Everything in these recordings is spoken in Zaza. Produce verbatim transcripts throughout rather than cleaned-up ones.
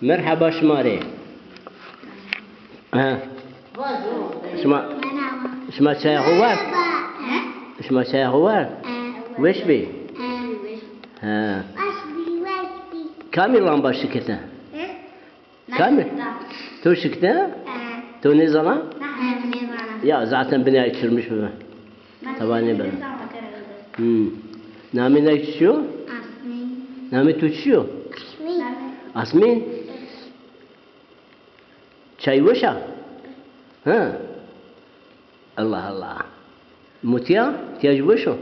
Merheba şima rê. Ha. Şima, şima çaya xo ward? Şima çaya xo ward? Weş bî? Ha. Kamî lamba şikite? Kamî? To şikite? To nêzana? Ya zaten binê ay çirmiş bibi. Tava nêbeno. Hmm. Namê nay çi yo? Asmîn. Namê to çi yo? Asmîn. Asmîn? Çay weş a? Ha. Allah Allah. Mutîya, tîya jî weş o?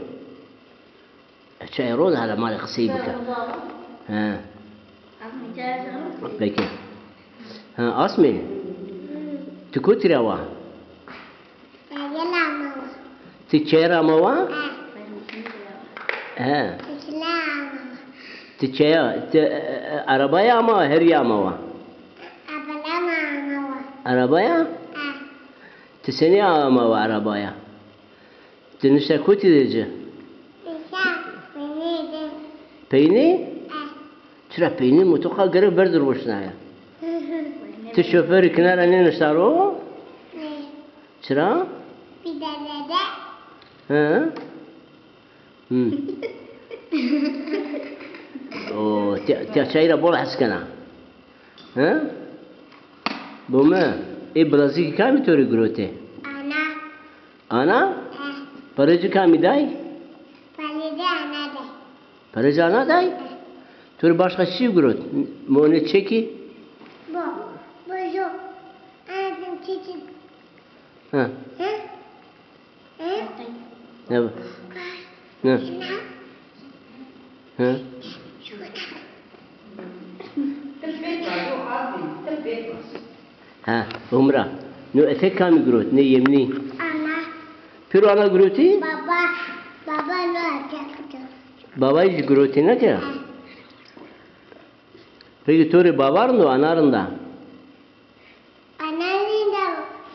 E, çay ro de hele ma rê qisey bike. Ha. Peki. Ha, Asmîn. Ti kotî ra wa? Ti çaya ra ama wa? He. Ti çaya, ti, e, e, arabaya ama wa, herîya ama wa? Arabaya? Ti senî ama wa arabaya? Ti nişta kotî de ci? Peynî? Çira peynî mutoqa gerek berdir roşnaya. Ti şoferî kinara nênişta ro? Çira? He? Hmm. O, tîya, tîya çayî ra bol hes kena. He? Bo mi, ê bilezîkî kamî to rê girotê? Ana. Ana? He. Perê ci kamî day? Perê ci ana day. Perê ci ana day? He. To rê başqa çi girot? Monê çekî? Bo, bo jo. Ana tim çekî. Ha. Hı? Hı? Ne bu? Ne? Hı? Ha, umra. No etek kamî girot, nê yemnî? Ana. Pêro ana girotî? Baba. Baba no etek girot. Babayî jî girotî neke? Ha. Peki to rê baba rind o, ana rind a? Ana linda,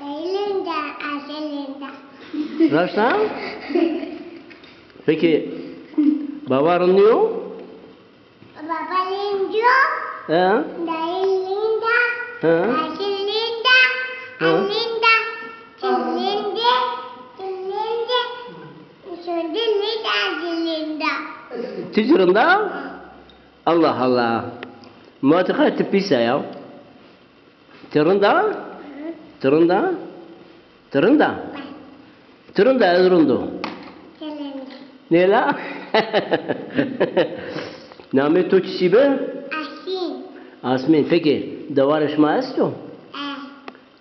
dayı linda, ayşe linda. Raşt a? Peki, baba rind nîyo? Baba linda. He? Dayı linda, he? Ayşe linda, he? Ay linda, çil linda, çil linda, şundi linda, ayşe linda. Ti ci rind a? Allah Allah. Ma ti qay ti pîs a ya. Ti rind a? Ti rind a? Ti rind a? Ti rind a, ez rind o. Nêla? Namê to çiçî bi? Asmîn. Asmîn. Peki, dewarê şima esto? E.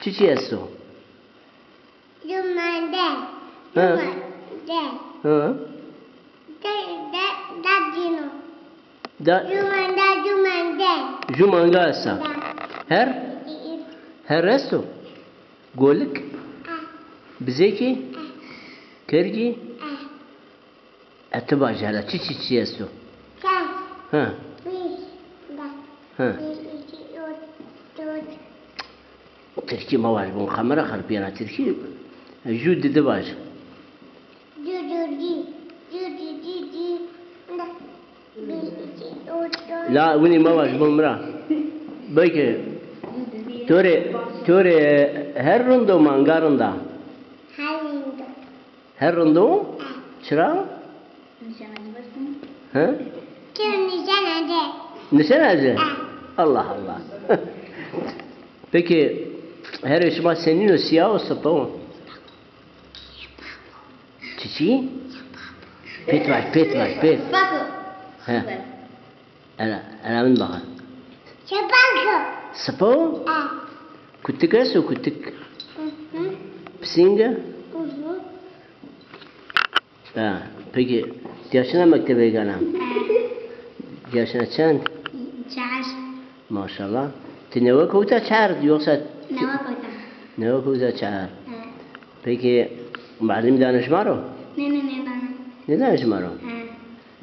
Çiçî esto? Jumande. Ha. Jumande. Ha. De, de, da cino. Da. Jumande, jumande. Jumanga esta. Da. Her? Her esto? Golik? Ha. Bizekî? Ha. Kergî? Ha. E, ti vaje hele, çi çi çi esto? Çend. Ha. Bir, bak. Ha. Bir, iki, üç, dört. Tirkî mevaj, bo kamera xerpîyena tirkî. Jû didi vaj. Jû, jû, jî. Jû, jî, jî, jî. Ne? Bir, iki, üç, dört. La, winî mevaj, bo mi ra. Belkî to rê, to rê her rind o, manga rind a? Her rind o. Her rind o? Çira? Nişena ci bes mi? He? Kim nişena ci? Nişena ci? He. Allah Allah. Peki, herê şima senîn o, sîya o, sipe o? Çiçî? Pêt vaj, pêt vaj, pêt. Bak o. He. Ela, ela min baxa. Çepako. Sipe o? E. Kutik esto, kutik? Hı hı. Pisînge? Hı hı. Ha, peki, ti ya şina mektebe gana? E. Ti ya şina çend? Çar. Maşallah. Ti newe kewta çar, yoksa? Newe kewta. Newe kewta çar. E. Peki, muallim dana şima ro? Nê, nê, nêdana. Nêdana şima ro? E.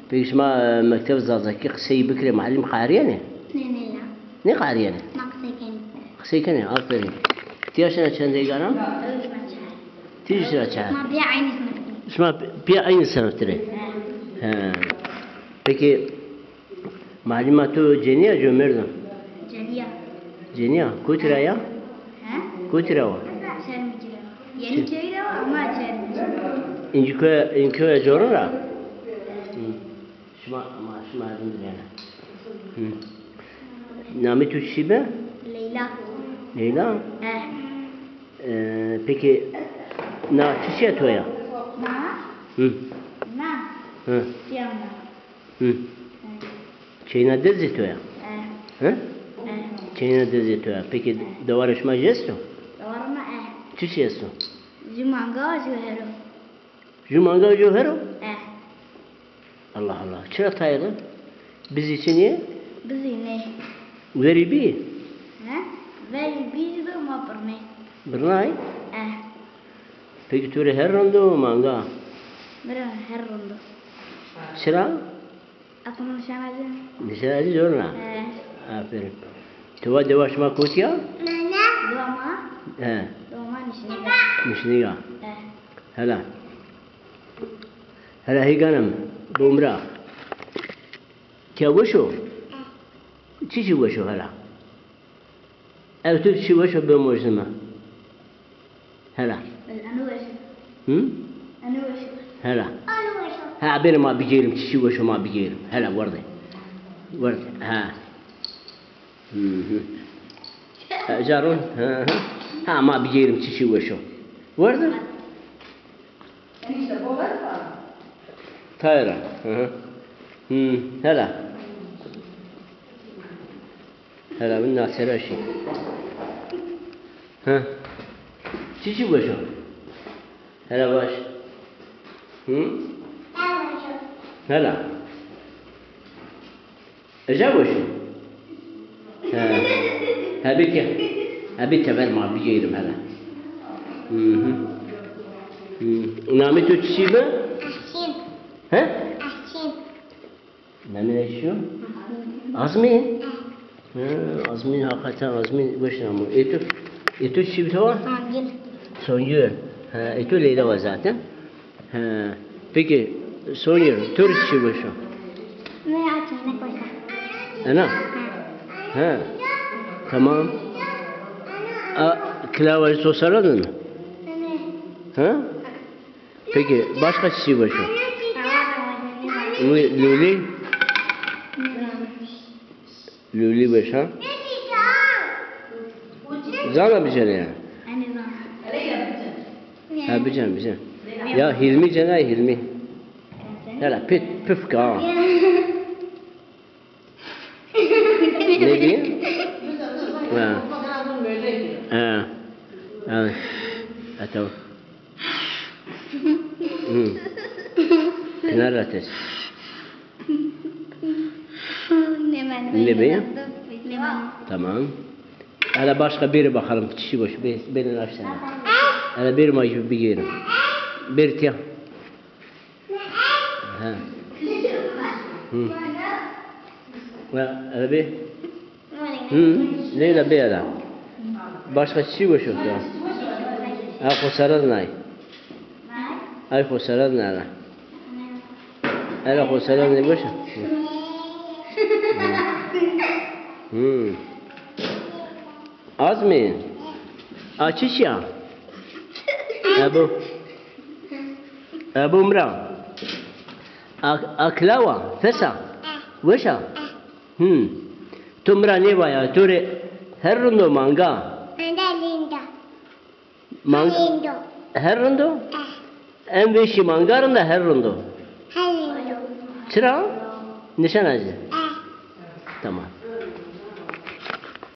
Peki şima, e, mekteb zazakî qisey bikirê, muallim qariyenê? Nê, nê la. Nêqariyenê? Ma qisey kenî. Qisey kenê, aferîn. Ti ya şina çendê gana? Şima çar. Ti jî şina çar. Ma pîya eynî sinif. Şima pîya eynî sinif tirê? He. He. Peki, muallima to cenî ya, comêrd o? Cenî ya. Cenîya, kotî ra ya? He? Kotî ra wa? Çermîgî ra. Yenîköy ra wa ama Çermîgî. Înci köy, în köye corin ra? Hı. Şima, ma şima rind vêne. Hı. Namê tu çi be? Leyla. Leyla? He. Ee, peki, na çiçîya to ya? Na? Hı. Na? Hı. Siyah na. Hı. Hı. Çeyna dezê to ya? He. Hı? He. Çeyna dezê to ya. Peki, he, dewarê şima jî esto? Dewarê ma e. Çiçî esto? Jû manga, jû hero. Jû manga, jû hero? E. Allah Allah. Çira tayê de? Bizî çinî yê? Bizî nê. Verî bî? He? Verî bî zî bi ma birnay. Birnay? E. Peki tu rê her rind o manga? Mi rê her rind o. Çira? Aklım nişanacı. Nişanacı zor na? He. Aferin. Tu va dewa şima kotî ya? Dewa ma? He. Dewa ma Nişnîga. Nişnîga. He. Hela. Hela hêganem, bo mi ra. Tiya weş o? Çiçî weş o hela? Ew tu çi weş o bimojnime. Hela. Eno weş o. Hı? Eno weş o. Hela. Eno weş o. Ha, bêrê ma bigeyrim, çiçî weş o ma bigeyrim. Hela, werde. Werde, ha. Hı hı. Ha, caron, hı hı. Ha, ma bigeyrim, çiçî weş o. Werde. Tayra. Hı hı. Hı, hela. Hela, min na sera şî. Hı. Çiçî weş o? Hela baş. Hı? Hela. Eja weş o? He. Hebê ke. Hebê teber ma bigeyrim hele. Hı hı. Hı. Namê to çi be? Ehsîn. He? Ehsîn. Namê ne çi yo? Ehsîn. Azmîn? He. He, Azmîn, hakikaten Azmîn weş nam o. Ê to, ê to çi bi to? Songül. Songül. He, ê to Leyla wa zaten. He. Peki, Sonya, tu rê çi weş o? Mi açaynak weş a. Ena? Ha. Ha. Tamam. A, kilawa to sara de mi? Ha? Peki, başka çi weş o? Luli? Lulî weş a? Zana bicenê ya? Enê zana. Ha, bicen, bicen. Ya Hilmi cena, Hilmi. Hela pit, pif ka. Ne diyeyim? Ha. Ha. Ha. Ha, tamam. Hı. Pınar Ateş. Ne be? Tamam. Hele başka biri bakalım. Çişi boş. Bir, birini açsana. Hele bir macun bir yerim. Bir tiya. Ha. Hı. Ha, hele bir. Hı, Leyla, bê hele. Başka çi weş o ya? Ha, xo sere de nay. Ay, xo sere de nay hele. Hele xo sere de nay weş o. Hı. Hı. Azmîn. A çiçî ya? Ebo. Ebo mi ra. A, a kilawa, fes a. Weş a. Hı. Tu mi ra nêvaya, tu rê her rind o manga? Manga rind o. Manga rind o. Her rind o? Eh. En vêşî manga rind a, her rind o. Her rind o. Çira? Nişan a ci. Eh. Tamam.